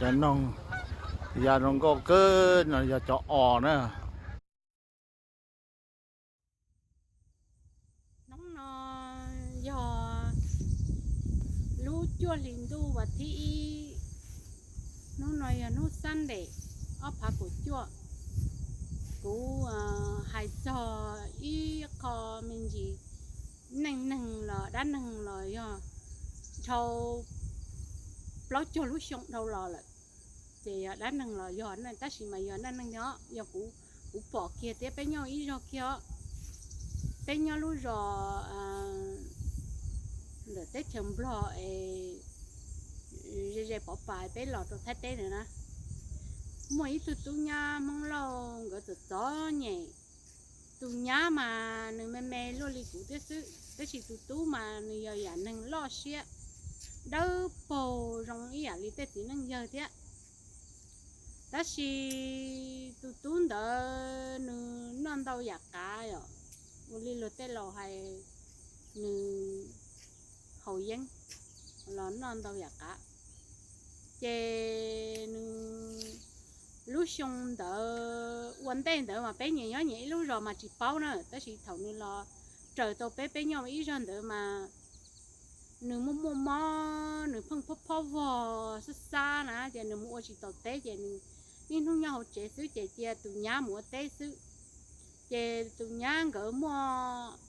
Cov noog ya zoo nkauj kawg no yog cov os na. Hnub no yog lub cuaj hli ntuj vas thib ib, hnub no yog hnub Sunday ob phav kaum cuaj. Kuv hais txog ib qho me ntsis neej neeg los dab neeg los yog dhau plaub caug lub xyoo dhau los lawm. Ces yog dab neeg los yog, tab sis mas yog neej neeg os, yog kuv, kuv pom kiag thiab peb nyob ib zog kiag os. Peb nyob lub zos ntawm teb chaws Nplog es ze ze pov pas peb los rau Thaib teb na, muaj ib tug tub nyab Hmoob Lauj nkawd txom txom nyem. Tus nyab mas nws me me luaj li kuv thiab xwb, tab sis tus tub mas nws yog yam neeg loj siab dawb paug zoo ib yam li tej txiv neej yawg thiab. Tab sis tus tub ntawd nws noj ntau yam qav os, ua li luag tej laus hais nws haus yeeb los noj ntau yam qav. Ces nws lub xyoo ntawd ua ntej ntawd mas peb nyias nyob nyias ib lub zos mas tsis paub na, tab sis thaum nws los raws tau peb, peb nyob ib zog ntawd mas nws muaj muaj mob, nws pheej phob phob vog xab xab na, ces nws mus ua tsis tau teb, ces nws niaj hnub nyob hauv tsev xwb, ces cia tus nyab mus ua teb xwb. Ces tus nyab nkawd muaj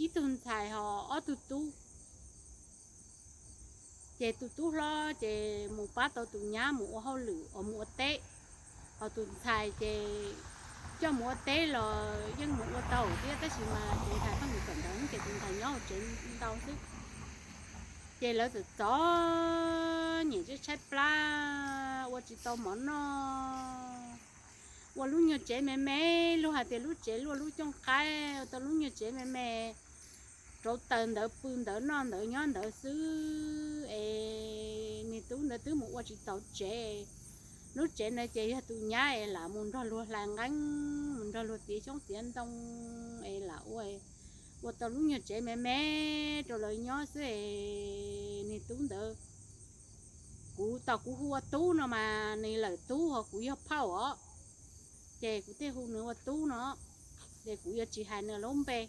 ib tug ntxhais ho ob tug tub. Ces tus tub hlob ces mus pab tau tus nyab mus ua hauj lwm uas mus ua teb, ho tus ntxhais ces coj mus ua teb los yeej mus ua tau thiab, tab sis mas tus ntxhais pheej mus kawm ntawv ces tus ntxhais nyob hauv tsev ntau xwb. Ces lawv txawm txom nyem tshaib plab ua tsis tau mov noj, ua lub nyuag tsev me me, luag hais tias lub tsev luaj lub cooj qaib, ua tau lub nyuag tsev me me rauv taws ntawd pw ntawd noj ntawd nyob ntawd xwb es niag tub ntawd twb mus ua tsis tau tsev. Lub tsev ntawd ces yog tus nyab es lam mus nrog luag hlais nqeeb, mus nrog luag txiav xyoob txiav ntoo es lam ua, ua tau lub nyuag tsev me me rau lawv nyob xwb es niag tub ntawd, kuv tos kuv hu ua tub no mas nws lawm tub ho kuv yog phauj os, ces kuv thiaj hu nws ua tub no, ces kuv yuav tsis hais nws lub npe.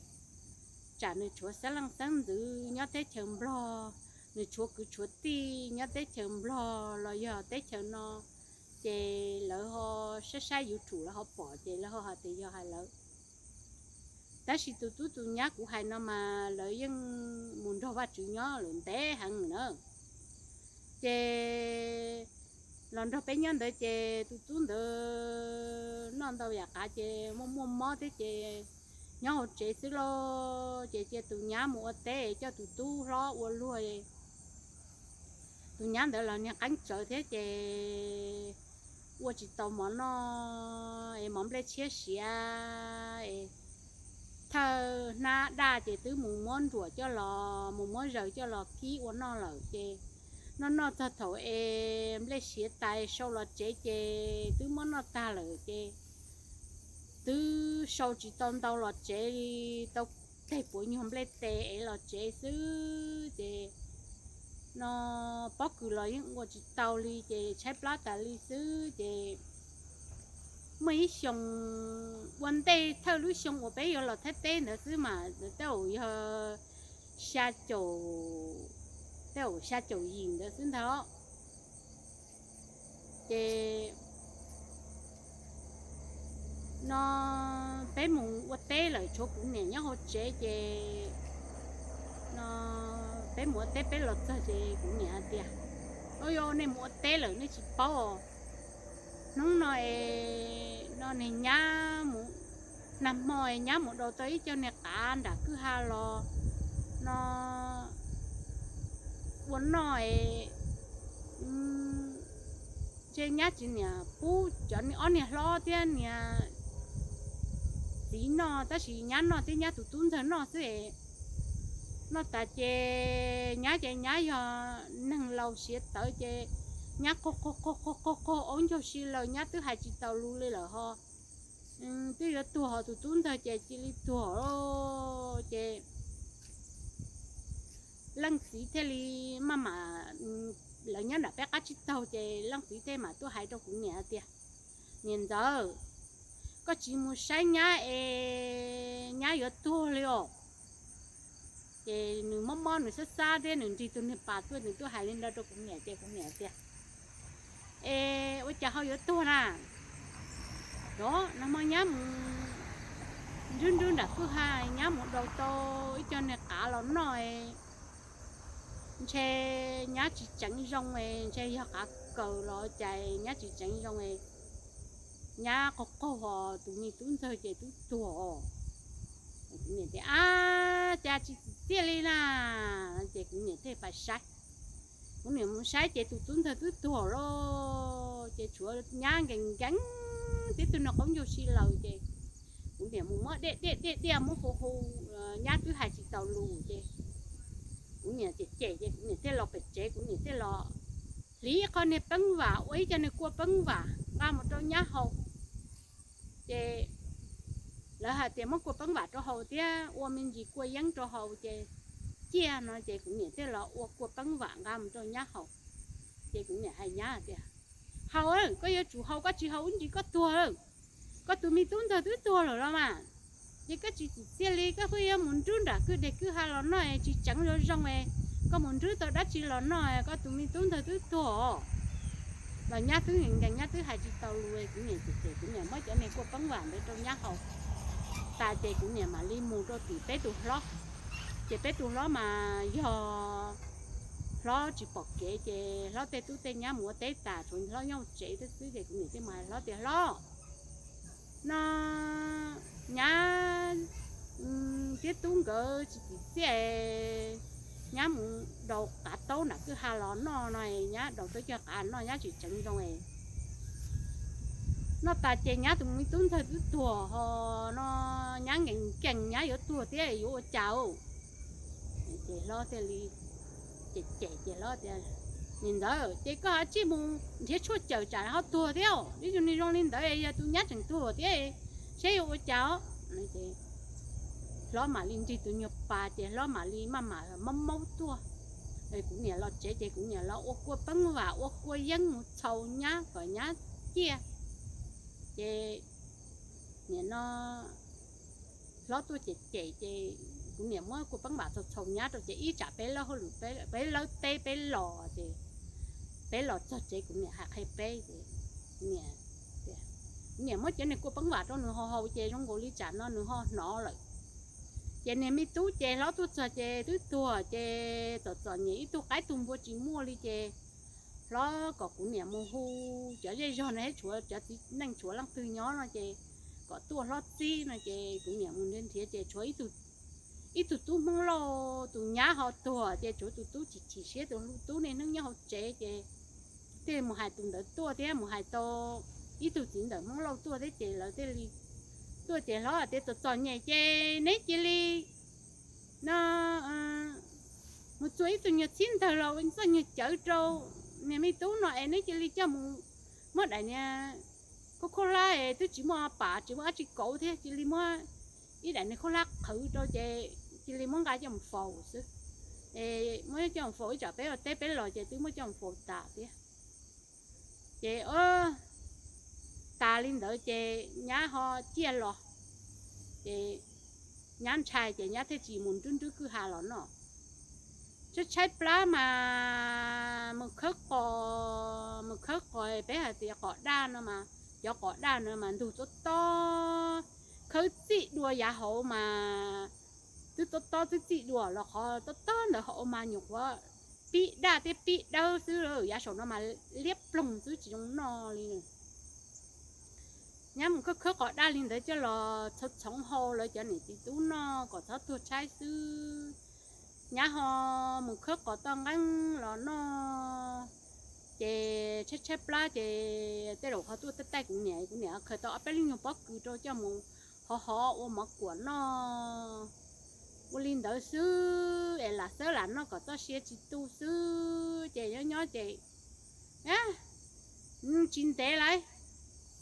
Tsam nws tshuav xeeb leej xeeb ntxwv nyob teb chaws Nplog, nws tshuav kwv tshuav tij nyob teb chaws Nplog los yog teb chaws no, ces lawv ho saib saib YouTube lawv ho pom ces lawv ho hais tias yog hais lawv. Tab sis tus tub tus nyab kuv hais no mas lawv yeej mus nrog Vajtswv nyob lawm ntev heev na. Ces los nrog peb nyob ntawd ces tus tub ntawd noj ntau yam qav ces muaj muaj mob thiab ces nyob hauv tsev xwb lauj. Ces cia tus nyab mus ua teb coj tus tub hlob ua luag. Tus nyab ntawd los niag qeeb tsawv thiab ces ua tsis tau mov noj es mov nplej tshiab siav es thawj hnab daj ces twb mus muab nruam coj los, mus muab zaws coj los kib ua noj lawm ces noj noj txog thaum es nplej siav tas sau los tsev ces twb muab noj tag lawm ces twb sau tsis tau ntau los tsev li, tau teg puav nyuag nplej tes es los tsev xwb ces no pob kws los yeej ua tsis tau li ces tshaib plab tas li xwb ces muaj ib xyoo ua ntej thawj lub xyoo uas peb yuav los Thaib teb ntawd xwb mas tej zaum yog xya caum, tej zaum xya caum yim ntawd xwb ntag. Ces no peb mus ua teb lawm tshuav kuv niam nyob hauv tsev ces no peb mus ua teb peb los txog ces kuv niam hais tias, Au, yog nej mus ua teb lawm nej tsis paub os. Hnub no es no niag nyab mus, nag hmo es nyab mus daus tau ib co niag qav nram kwj ha los no ua noj es ntshe nyab tsis niam pub cov ob niag hlob thiab niag txiv noj, tab sis nyab noj thiab nyab tus tub ntxawg noj xwb es noj tas ces nyab ces nyab yog neeg laus siav tawv ces nyab qaug qaug qaug qaug qaug qaug qaug aub ncaug si lawm, nyab twb hais tsis taus lus li lawm ho twb yuav tuag ho tus tub ntxawg ces cia li tuag ces leej txiv thiaj li maj mam lawv nyob nram peb qab tsib taug ces leej txiv tej mam tuaj hais rau kuv niam tias, Niam ntxawm, koj tsis mus saib nyab es nyab yuav tuag li os. Ces nws mob mob nws xab xab thiab nws nrig tus niag pas tuaj, nws tuaj hais li ntawd rau kuv niam ces kuv niam tias, Es ua cas ho yuav tuag na? Os, nag hmo nyab mus nrub nrub nram kwj ha, nyab mus daus tau ib co niag qav los noj, ntshe nyab tsis tseev zoo, ntshe yog qav kaws los cas nyab tsis tseev zoo, nyab qaug qaug os, tus me tub ntxawg ces twb tuag os. Kuv niam tias, Ab, cas tsis txim txiaj li na? Ces kuv niam thiaj pais saib. Kuv niam mus saib ces tus tub ntxawg twb tuag lawm, ces tshuav nyab nkees nkees thiab tus niag qaub ncaug si laws ces kuv niam mus muab diaj diaj diaj diaj muab hu hu, nyab twb hais tsis taus lus ces kuv niam cem cem ces kuv niam thiaj los pem tsev, kuv niam thiaj los hliv qho niag peeb vam, ua ib co niag kua peeb vam nqa mus rau nyab haus. Ces lawv hais tias muab kua peeb vam rau haus thiab ua me ntsis kua yeeb rau haus ces ciaj no ces kuv niam thiaj los ua kua peeb vam nqa mus rau nyab haus. Ces kuv niam hais nyab tias, Haus, koj yuav tsum haus, koj tsis haus ib ntsis koj tuag. Koj tus me tub ntxawg twb tuag lawm los mas, ces koj tsis txim txiaj li, koj pheej yuav mus nrub nram kwj deg kwj ha los noj tsis tseev zoo zoo, koj mus nrub tau dab tsi los noj, koj tus me tub ntxawg twb tuag. Los nyab twb nkees nkees, nyab twb hais tsis tau lus, kuv niam cem cem, kuv niam muab cov niag kua peeb vam ntawd rau nyab haus tas ces kuv niam mam li mus rau tim peb tus hlob. Ces peb tus hlob mas yog hlob tsis pom kev ces hlob tej tub tej nyab mus ua teb tas, tshuav hlob nyob hauv tsev thiab xwb ces kuv niam thiaj mus hais hlob tias, Hlob, no nyab thiab tub nkawd tsis txim txiaj, nyab mus daus qav taub nram kwj ha los noj no, nyab daus tau cov qav noj nyab tsis tseev zoo. Noj tas ces nyab tus me tub ntxawg twb tuag ho, no nyab nkees nkees nyab yuav tuag thiab yuav ua cas? Ces hlob thiaj li cem cem ces hlob tias, Niam ntxawm, ces koj ho tsij mus nrhiav tshuaj cawm tsam ho tuag thiab, ib yam zoo li ntawd yog tus nyab tseem tuag thiab, saib yuav ua cas. Hlob mam li nrig tus nyuag pas ces hlob mam li maj mam maub maub tuaj. Kuv niam los tsev ces kuv niam los ua kua peeb vam ua kua yeeb mus txhaus nyab kom nyab ciaj. Ces nim no hlob tuaj cem cem ces kuv niam muab kua peeb vam txhaus txhaus nyab rau ces ib tsam peb lawb hauj lwm, peb lawb teb peb los ces peb los txog tsev kuv niam hais qhia peb ces kuv niam, kuv niam muab cov niag kua peeb vam rau nws haus haus ces zoo nkaus li tsam no nws ho hnov lawm. Ces niag me tub ces hlob tuaj txog ces twb tuag ces txom txom nyem ib tug qaib tug npua tsis muaj li ces hlob kom kuv niam mus hu cov zej zog no thiab tshuav cov txiv neej tshuav leej twg nyob no ces kom tuaj hlob txib no ces kuv niam mus nrhiav nrhiav ces tshuav ib tug tub Hmoob Lauj, tus nyab ho tuag ces tshuav tus tub chim chim siab, tus tub niaj hnub nyob hauv tsev ces thiaj mus hais tus ntawd tuaj thiab mus hais tau ib tug txiv ntawm Hmoob Lauj tuaj thiab ces lawv thiaj li tuaj ces hlob tias, Txom txom nyem ces neb cia li no mus txua ib tug nyuag txhib ntawg los ua txoj nyuag cawv rau niag me tub no es neb cia li coj mus muab daim niag khaub khaub hlab es twb tsis muaj pam tsis muaj dab tsi kauv thiab, cia li muab ib daim niag khaub hlab qhwv rau ces cia li muab nqa coj mus faus xwb. Es muab coj mus faus ib tsam peb ua teb peb los ces twb muab coj mus faus tas thiab. Ces tas li ntawd ces nyab ho ciaj los, ces nyab ntshai ces nyab thiaj tsis mus nrub nrub kwj ha los noj. Tshaib tshaib plab mas mus khawb qos, mus khawb qos peb hais tias qos daj no mas, cov qos daj no mas ntug tob tob, khawb txij dua yav hauv mas twb tob tob twb txij dua los qhov tob tob ntawd hauv mas nyuam qhuav pib daj thiab pib dawb xwb, yav saum no mas liab ploog xwb tsis zoo noj li. Nyab mus khawb khawb qos daj li ntawd coj los txhoov txhoov hau lawv cov niam txiv tub noj kom txhob tuag tshaib xwb. Nyab ho mus khawb qos toj nqeeb los noj, ces tshaib tshaib plab ces tej zaum ho tuaj taij taij kuv niam, kuv niam khaws tau ob peb lub nyuag pob kws rau coj mus hov hov ua mov kuam noj. Ua li ntawd xwb es lam xawb lam noj kom txoj sia tsis tu xwb ces nyob nyob ces tsis ntev lawm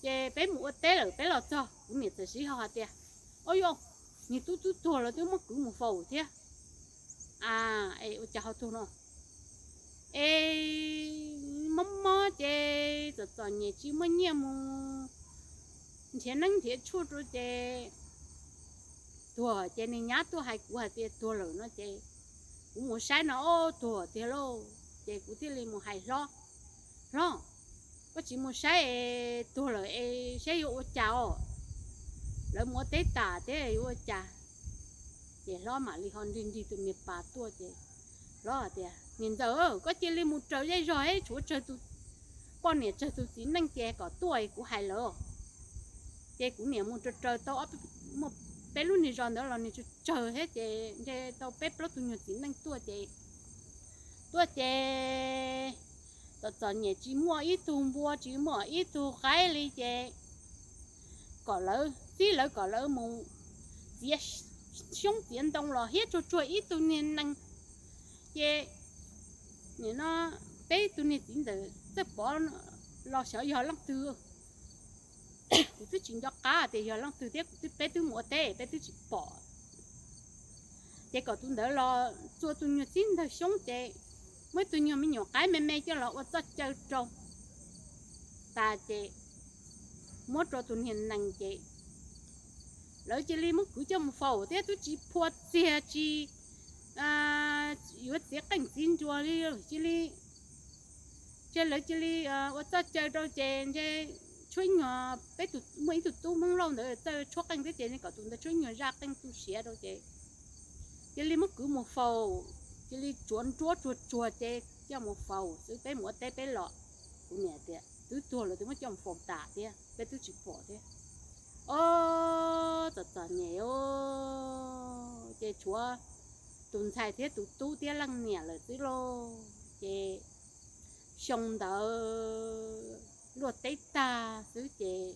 ces peb mus ua teb lawm peb los txog kuv niam txawm sib ho hais tias, Au yau, niag tub twb tuag los twb muab kwv mus faus thiab. A, es ua cas ho tuag no? es mob mob ces txom txom nyem tsis muaj nyiaj mus nrhiav neeb nrhiav tshuaj rau ces tuag. Ces nws nyab tuaj hais kuv hais tias tuag lawm no ces kuv mus saib no, ob, tuag tiag lauj. Ces kuv thiaj li mus hais hlob, hlob, koj tsis mus saib es tuag lawm es saib yuav ua cas os, lawv mus ua teb tas thiab yuav ua cas. Ces hlob mam li ho nrig nrig tus niag pas tuaj ces hlob hais tias niam ntxawm, koj cia li mus raws zej zog es tshuav tsawg tus poj niam tsawg tus txiv neej ces kom tuaj kuv hais lawv. Ces kuv niam mus raws raws tau muaj peb lub niag zos ntawd los nws tsawg tsawg thiab ces ntshe tau peb plaub tug nyuag txiv neej tuaj ces, tuaj ces txom txom nyem tsis muaj ib tug npua tsis muaj ib tug qaib li ces kom lawv txib lawv kom lawv mus txiav xyoob txiav ntoo los hiab tsuag tsuag ib tug niag nees. Ces nim no peb tug niag txiv ntxawm txawj pom los xyov yog leej twg, kuv twb tsis nco qab tias yog leej twg thiab kuv twb, peb twb mus ua teb peb twb tsis pom. Ces kom tus ntawd los txua tus nyuag txib ntawg xyoob ces muab tus nyuag me nyuam qaib me me coj los ua txoj caw rau tas ces muab rau tus niag nees ces lawv cia li muab kwv coj mus faus thiab twb tsis phua txiag tsis yuav txiav qeej txiav nruas li cia li. Ces lawv cia li ua txoj caw rau ces ntshe tshuab nyuag peb tus, muaj ib tug tub Hmoob Lauj ntawd txawj tshuab qeej thiab ces kom tus ntawd tshuab nyuag zaj qeej tu siav rau ces cia li muab kwv mus faus, cia li tsuav nruab tsuag tsuag ces coj mus faus xwb. Peb mus ua teb peb los, kuv niam tias twb tuag lawm twb muab coj mus faus tas thiab peb twb tsis pom thiab. Ob, txom txom nyem os, ces tshuav tus ntxhais thiab tus tub thiab leej niam lawm xwb lauj. Ces xyoo ntawd luaj teb tag xwb ces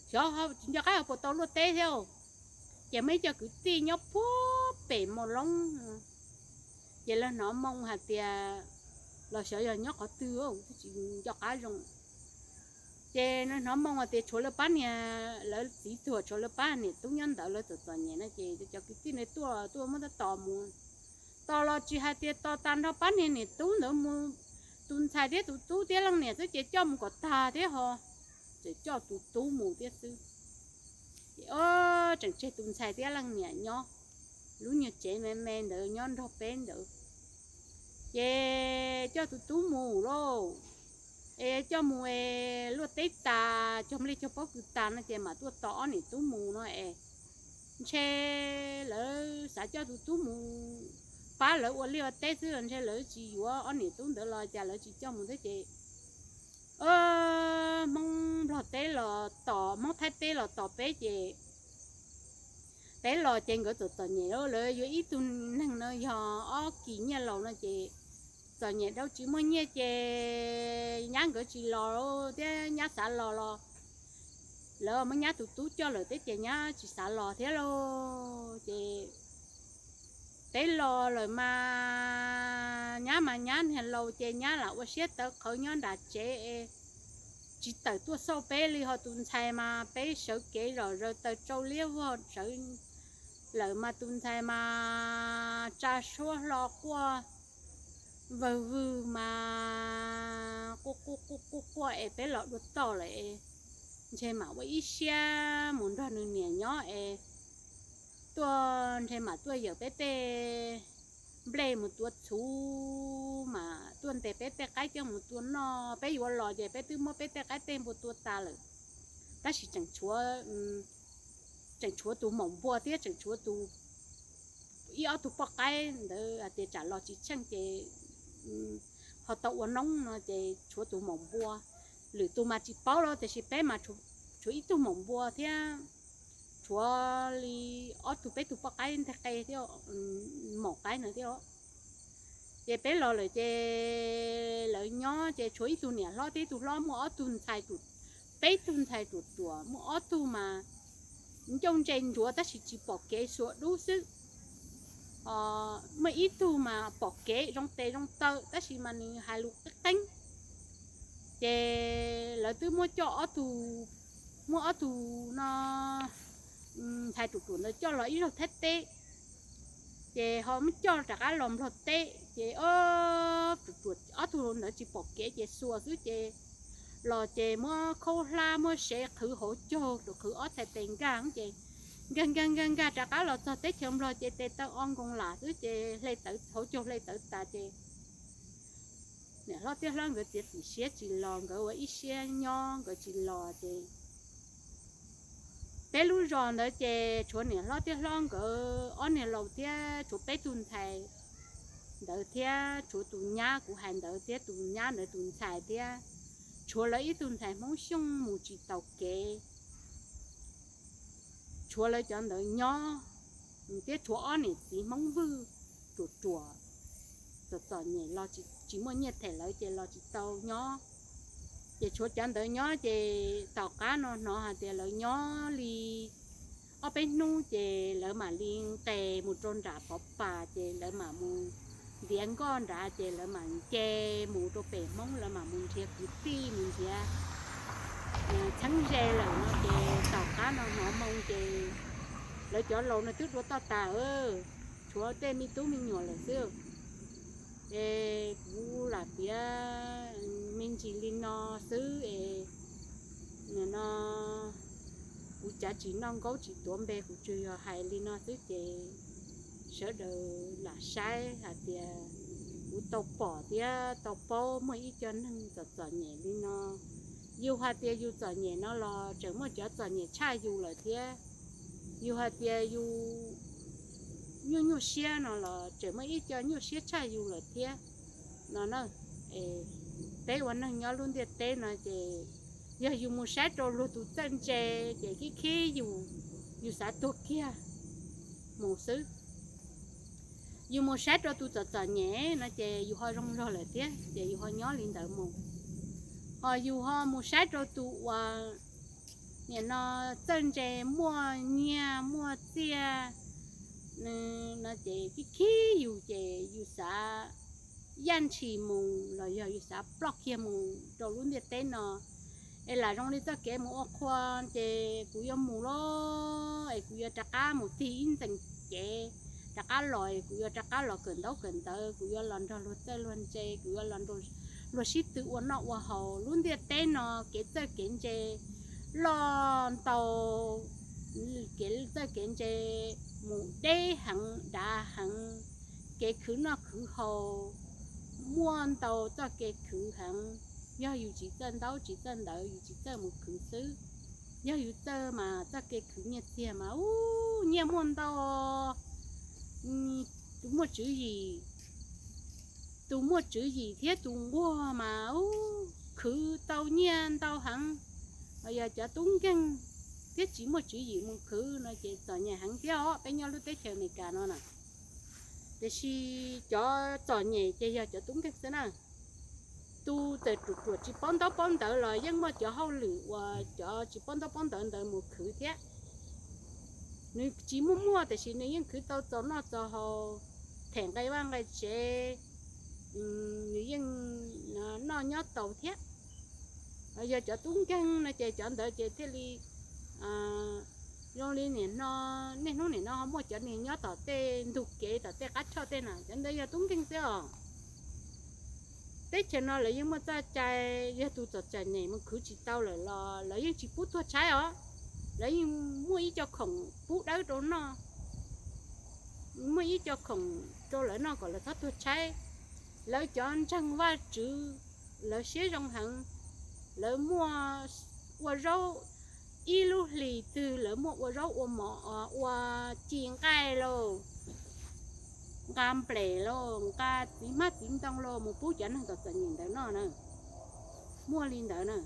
xyov tsis nco qab puas tau luaj teb thiab. Ces muaj ib co kwv tij nyob puag pem Mos Loob, ces lawv hnov moo hais tias, los xyov yog nyob qhov twg twb tsis nco qab zoo. Ces lawv hnov moo hais tias tshuav lawv pab niag, lawv txiv tuag tshuav lawv pab niam tub nyob ntawd lawv txom txom nyem no ces cov kwv tij ntawd tuaj tuaj muab tab tom mus tos los tsis hais tias tos tas nrho pab niag niam tub ntawd mus, tus ntxhais thiab tus tub thiab leej niam xwb ces coj mus kom tag thiab ho, txawm coj tus tub mus thiab xwb. Ces ob, tseem tseg tus ntxhais thiab leej niam nyob lub nyuag tsev me me ntawd nyob nrog peb ntawd. Ces coj tus tub mus lauj, es coj mus es luaj teb tas cog nplej cog pob kws tas no ces mam tuaj tos ob niam tub mus no es ntshe lawv xav coj tus tub mus pab lawv ua liaj ua teb xwb los ntshe lawv tsis yuav ob niam tub ntawd los cas lawv tsis coj mus thiab ces Hmoob Nplog teb los tos, Hmoob Thaib teb los tos peb ces peb los ces nkawd txom txom nyem lawm, yuav ib tug neeg no yog ob kis nyiaj laus no ces txom nyem dhau tsis muaj nyiaj ces nyab nkawd tsis los thiab nyab xav los los lawv muab nyab tus tub coj lawm thiab ces nyab tsis xav los thiab lauj. Ces peb los lawm mas nyab mas nyab niag laus ces nyab lam ua siab tawv qhawv nyob nram tsev es tsis tawm tuaj xauj peb li, ho tus ntxhais mas peb sawv kev zom zaws taws tsau liab vog sawv lawm mas tus ntxhais mas tsa suab hlo quaj vawg vwg mas quaj quaj quaj quaj quaj es peb los dua toj lawm es ntshe mam ua ib siab mus nrog nws niam nyob es tuaj ntshe mam tuaj yawm peb tej nplej mus tua txhuv mas tuaj ntes peb tej qaib coj mus tua noj. Peb yuav los ces peb twb muab peb tej qaib tej npua tua tas lawm, tab sis tseem tshuav, tseem tshuav tus maum npua thiab tseem tshuav tus, ib ob tug poj qaib ntawd hais tias tsam los tsis tsheej ces ho tau ua noob no ces tshuav tus maum npua. Lwm tus mas tsis paub los tiam sis peb mas tshuav ib tug maum npua thiab tshuav li ob tug peb tug poj qaib nteg qe thiab, maum qaib ntawd thiab. Ces peb los lawm ces lawv nyob ces tshuav ib tug niam hlob thiab ib tug hlob muaj ob tug ntxhais, peb tug ntxhais ruam ruam, muaj ob tug mas ncauj ntse ntsuav tab sis tsis pom kev xuas dub xwb. Muaj ib tug mas pom kev zoo tes zoo taw tab sis mas nws hais lus qeeb qeeb. Ces lawv twb muab coj ob tug, muab ob tug no ntxhais ruam ruam ntawd coj los ib zaug Thaib teb. Ces ho muab coj rov qab los Nplog teb ces ob, ob tug ntawd tsis pom kev ces xuas xwb ces los ces muab khaub hlab muab sev qhwv hauv caug, qhwv ob txhais tes nkag ces nkag nkag nkag nkag rov qab los txog teb chaws Nplog ces tes taw o nkoos lam xwb ces hauv caug hle tawv tas ces niam hlob tij hlob nkawd txiav txim siab tsis los, nkawd ua ib siab nyob nkawd tsis los ces peb lub zos ntawd ces tshuav niam hlob tij hlob nkawd ob niag laus thiab tshuav peb tug ntxhais ntawd thiab tshuav tus nyab kuv hais ntawd thiab tus nyab ntawd tus ntxhais thiab tshuav lawv ib tug ntxhais Hmoob Xyooj mus tsis taus kev. Tshuav lawv cov ntawd nyob thiab tshuav ob niam txiv Hmoob Vwj ruam ruam txom txom nyem los tsis muaj nyiaj them lawv ces los tsis tau nyob. Ces tshuav cov ntawd nyob ces tom qab no hnov hais tias lawv nyob li ob peb hnub ces lawv mam li nqes mus rau nram Pov Pas ces lawv mam mus ntiav nkoj nrad ces lawv mam nce mus rau pem Hmoob, lawv mam mus nrhiav kwv tij mus nrhiav txheeb ze lawm no ces tom qab no hnov moo ces lawv cov laus no twb dua toj tas, tshuav tej me tub me nyuam lawm xwb. Ces kuv lam piav me ntsis li no xwb es no kuv cav tsis noj nkaub tsis tuav npe, kuv tsuas yog hais li no xwb ces sawv daws lam saib hais tias kuv tau pom thiab tau paub muaj ib co neeg txom txom nyem li no. Yus hais tias yus txom nyem no los tseem muaj cov txom nyem tshaj yus lawm thiab. Yus hais tias yus nyuaj nyuaj siab no los tseem muaj ib co nyuaj siab tshaj yus lawm thiab no na. Peb ua neeg nyob lub ntiaj teb no ces yog yus mus saib rau luag tus txawj ntse ces khib khib yus, yus xav tuag kiag mus xwb. Yus mus saib rau tus txom txom nyem no ces yus ho zoo zog lawm thiab ces yus ho nyob li ntawd mus. Ho yus ho mus saib rau tus uas nim no txawj ntse, muaj nyiaj muaj txiaj no ces khib khib yus ces yus xav yaj ntshis mus los yog yus xav ploj kiag mus rau lub ntiaj teb no. Es lam zoo li txoj kev mus ua qhua ces kuv yuav mus lawm es kuv yuav rov qab mus tig ib ntxees kev rov qab los, kuv yuav rov qab los kawm ntaub kawm ntawv, kuv yuav los nrog luag txawj luag ntse, kuv yuav los nrog luag sib tw ua noj ua haus. Lub ntiaj teb no kev txawj kev ntse loj ntau, kev txawj kev ntse mus deb heev dav heev, kev khwv noj khwv haus muaj ntau txoj kev khwv heev. Yog yus tsis txawj ntaub tsis txawj ntawv yus tsis txawj mus khwv xwb. Yog yus txawj mas txoj kev khwv nyiaj txiag mas ub nyiaj muaj ntau, tus muaj tswv yim, tus muaj tswv yim thiab tus nquag mas ub khwv tau nyiaj ntau heev. Yog cov tub nkeeg thiab tsis muaj tswv yim mus khwv no ces txom nyem heev thiab os. Peb nyob lub teb chaws Amelikas no na, tiam sis cov txom nyem ces yog cov tub nkeeg xwb na. Tus txawm ruam ruam tsis paub ntaub paub ntawv los yeej muaj cov hauj lwm uas cov tsis paub ntaub paub ntawv ntawd mus khwv thiab. Nws tsis muaj muaj tiam sis nws yeej khwv tau txaus noj txaus haus, them nqe vaj nqe tsev, nws yeej noj nyob tau thiab. Yog cov tub nkeeg no ces cov ntawd ces thiaj li zoo li nim no, niaj hnub nim no ho muaj cov niag nyob tom tej ntug kev tom tej qab choj tej na, cov ntawd yog tub nkeeg xwb os. Teb chaws no lawv yeej muaj txoj cai, yog tus txom txom nyem mus khwv tsis tau lawm los lawv yeej tsis pub tuag tshaib os. Lawv yeej muaj ib co khoom pub dawb rau noj, muaj ib co khoom rau lawv noj kom lawv txhob tuag tshaib. Lawv cov ntseeg Vajtswv, lawv siab zoo heev, lawv muaj ua zaub, ib lub hlis twg lawv muaj ua zaub ua mov, ua ci nqaij lauj, nqa nplej lauj, nqa txiv hmab txiv ntoo lauj mus pub cov neeg txom txom nyem ntawd noj na. Muaj li ntawd na,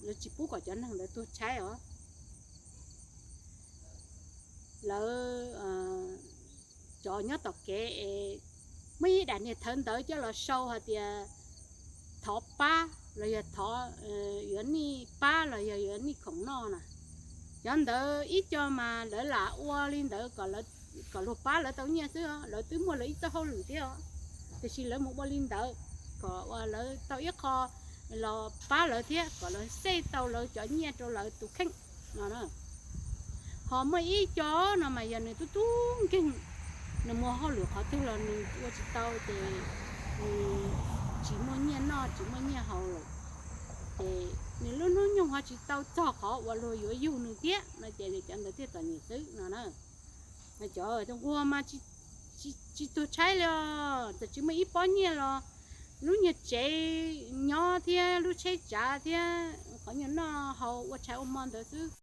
lawv tsis pub kom cov neeg ntawd tuag tshaib os. Lawv cov nyob tom kev es muaj ib daim niag thawv ntawv coj los sau hais tias thov pab los yog thov yuav nij pab los yog yuav nij khoom noj na. Cov ntawd ib co mas lawv lam ua li ntawd kom luag pab lawv tau nyiaj xwb, lawv twb muaj lawv ib txoj hauj lwm thiab os, tiam sis lawv mus ua li ntawd kom ua lawv tau ib qho los pab lawv thiab kom lawv xej tau lawv cov nyiaj rau lawv tus kheej no. Ho muaj ib co no mas yog nws tub tub nkeeg, nws mus hauj lwm qhov twg los nws ua tsis tau ces nws tsis muaj nyiaj noj tsis muaj nyiaj haus lawm. Ces nws lub hnub nyoog ho tsis tau txog qhov uas luag yuav yug nws thiab no ces cov ntawd thiaj txom nyem xwb no na. Cov nquag mas tsis tuag tshaib li os, txawm tsis muaj ib pob nyiaj los lub nyuag tsev nyob thiab lub tsheb tsav thiab qhov nyuag noj haus ua tshais ua hmo ntawd xwb.